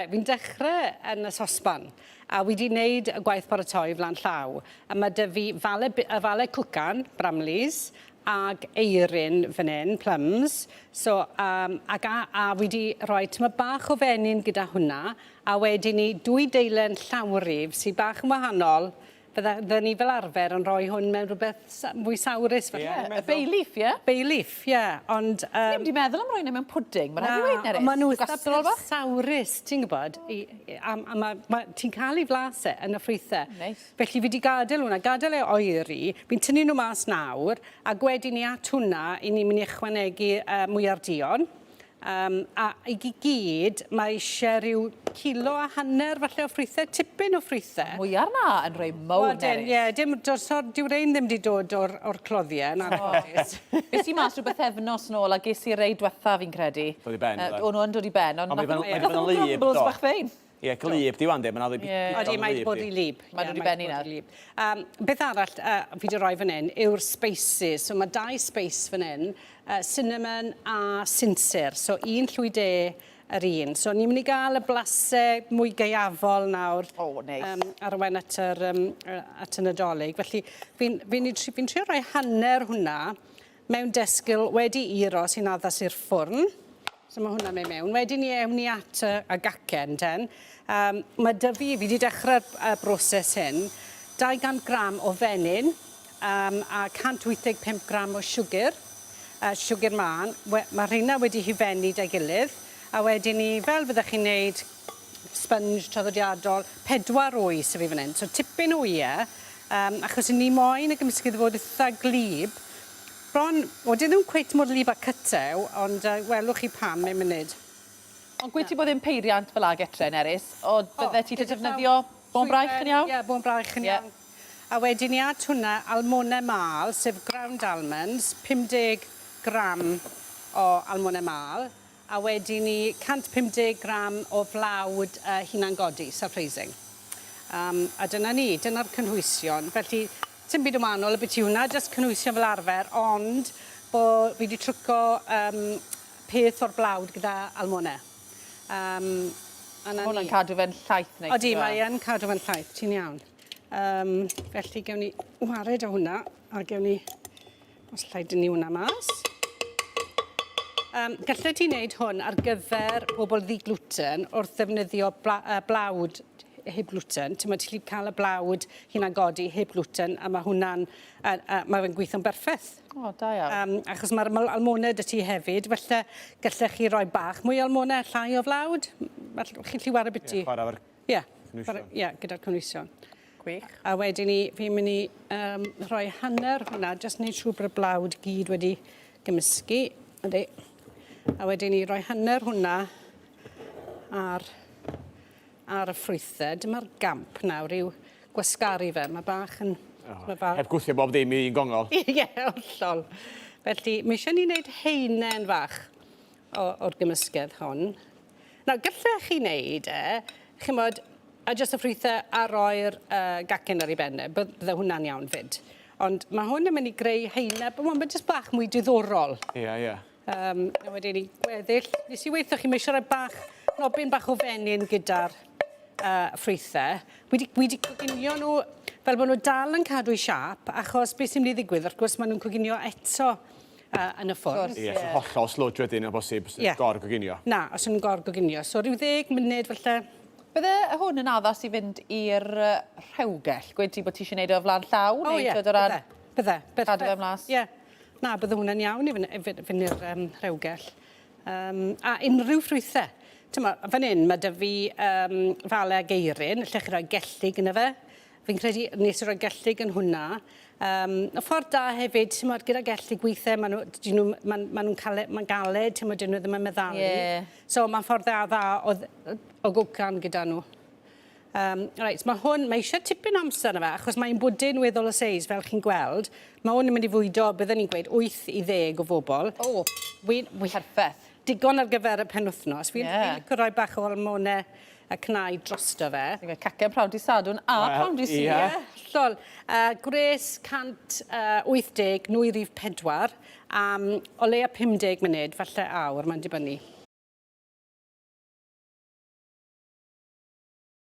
Fi'n dechrau yn y sosban a wi 'di neud y gwaith paratoi flan llaw a ma' 'da fi fale b- yy fale cwcan, Bramleys, ag eirin fan 'yn, plums, so yym ac a a wi 'di rhoi tymed bach o fenyn gyda hwnna a wedyn 'ny dwy deilen llawryf sy bach yn wahanol. Bydda, bydden ni fel arfer yn rhoi hwn mewn rhywbeth mwy sawrus falle. Ie, y bay leaf, ie? Bay leaf, ie, ond... Um, Ddim di meddwl am roi nhw mewn pwding, mae'n rhaid i weud, Nerys. Maen nhw eitha sawrus, ti'n gwybod, i, a, a ma, ma, ti'n cael ei flas e yn y ffrwythau. Neis. Felly fi wedi gadael hwnna, gadael e oeri, fi'n tynnu nhw mas nawr, a gwedyn ni at hwnna, i ni'n mynd i ychwanegu mwyar duon. Yym, a i gyd, mae eisiau rhyw kilo a hanner falle o ffrwythau, tipyn o ffrwythau. Mwyar na yn rhoi mowr, Nerys. Ie, dim, does, dyw rhein ddim wedi dod o'r, or cloddiau, yn anffodus. Ges i mas rhyw bythefnos nôl a ges i rei dwetha fi'n credu. Dod i ben, uh, O'n nhw yn dod i ben, ond nath nhw crumbles bach fein. Ie, glyb di wan, de, mae'n addo Ie. Odi, mae'n bod i lib. Mae'n dod i ben i nawr. Um, beth arall uh, fi wedi rhoi fan hyn yw'r spices. So mae dau spice fan hyn, uh, cinnamon a sinsir. So un llwy de yr un. So ni'n mynd i gael y blasau mwy gaeafol nawr. O, oh, neis. Um, arwain at, yr, um, at y Nadolig. Felly fi'n fi, fi, fi trio rhoi hanner hwnna mewn desgil wedi iro sy'n addas i'r ffwrn. So mae hwnna'n mynd mewn. Wedyn ni ewn ni at y, y gacen ten. Um, mae dy fi, fi wedi dechrau'r y broses hyn, 200 gram o fenyn um, a 185 gram o siwgr, uh, siwgr mân. We, mae rheina wedi hufennu da'i gilydd. A wedyn ni, fel fyddech chi'n neud sponge traddodiadol, pedwar wy sydd fi fan hyn. So tipyn o wyau, um, achos ni moyn y gymysgedd fod eitha glib. Bron, wel, 'di e ddim cweit mor wlyb â cytew, ond uh, welwch chi pam mewn munud. Ond gwe ti bod ddim peiriant fel 'a getre, Nerys, o bydde ti 'llu defnyddio bôn braich yn iawn? Ie, yeah, bôn braich yn iawn. A wedyn ni at hwnna almonau mâl, sef ground almonds, 50 gram o almonau mâl, a wedyn ni 150 gram o flawd uh, hunan-godi, self-raising. Um, a dyna ni, dyna'r cynhwysion. Felly, Sim byd yn wahanol ambiti hwnna, jyst cynhwysion fel arfer, ond bo fi 'di trwco yym peth o'r blawd gyda almone. Yym a 'na ni. Ma' hwnna'n cadw fe'n llaith neis on'd yw e? Odi, mae yn cadw fe'n llaith, ti'n iawn. Yym felly gewn ni wared o hwnna a gewn ni Os allai dynnu hwnna mas. Um, gallet ti wneud hwn ar gyfer pobl ddi-gluten wrth ddefnyddio bla, uh, blawd heb gluten. Ti'n ti'n gallu cael y blawd hunangodi heb gluten a mae hwnna'n, uh, uh, mae fe'n gweithio'n berffaith. O, oh, da iawn. Um, achos mae'r almonau dy ti hefyd, felly gallech chi roi bach mwy o almonau, llai o flawd. Chi'n gallu wario biti. Ie, chwarae efo'r Ie. Cynhwysion. Ie, gyda'r cynhwysion. Gwych. A wedyn ni, fi'n mynd i um, rhoi hanner hwnna, jyst wneud siŵr bod y blawd gyd wedi gymysgu. Ydy. A wedyn ni rhoi hanner hwnna ar, ar y ffrwythau. Dyma'r gamp nawr yw gwasgaru fe. Mae bach yn... Oh, mae bach... Heb gwthio bob dim i un gongol. Ie, hollol. Felly, mae eisiau ni wneud heinen fach o'r gymysgedd hon. Nawr, gallech chi wneud e, chimod, a jyst y ffrwythau a roi'r uh, gacen ar ei ben e, bydde hwnna'n iawn fyd. Ond mae hwn yn mynd i greu heineb, wel, mae jyst bach mwy diddorol. Ie, yeah, ie. Yeah. Um, a wedyn ni gweddill, nes i weithio chi, mae eisiau rhoi bach, nobyn bach o fenyn gyda'r uh, ffrwythau. Wedi, wedi coginio nhw fel bod nhw dal yn cadw i siap, achos beth sy'n mynd i ddigwydd, wrth gwrs, maen nhw'n coginio eto yn y ffwrn. Ie, so hollol slwtsh wedyn o bosib, os yeah. gor-goginio. Na, os yn gor-goginio. So rhyw ddeg munud falle. Bydde hwn yn addas i fynd i'r rhewgell? Gwed ti bod ti eisiau gwneud o flaen llaw? O ie, bydde. Bydde. Cadw fe mlas? Ie. Na, bydde hwnna'n iawn i fynd i'r um, rhewgell. Um, a unrhyw ffrwythau. Tyma, fan hyn mae dy fi um, fale a geirin, lle chi roi gellig yna fe. Fi'n credu nes i roi gellyg yn hwnna. Um, y ffordd da hefyd, ti'n modd, gyda gellyg weithiau, maen nhw, dyn nhw, maen, maen nhw'n cale, maen galed, ti'n modd, dyn nhw ddim yn meddalu. Yeah. So mae'n ffordd dda dda o, o gwcan gyda nhw. Um, reit, mae hwn, mae eisiau tipyn o amser na fe, achos mae'n bwdin weddol o seis, fel chi'n gweld. Mae hwn yn mynd i fwydo, byddwn ni'n gweud, 8 i 10 o bobl. O, wi, wi, perffaith. Digon ar gyfer y penwythnos. Fi'n yeah. fi licio rhoi bach o almone y cnau drosto fe. Ti'n gweud cacen prawn di Sadwrn a Wel, prawn di Sul. ie. Hollol. Uh, gwres 180, nwy rif 4, am o leia 50 munud, falle awr, mae'n dibynnu.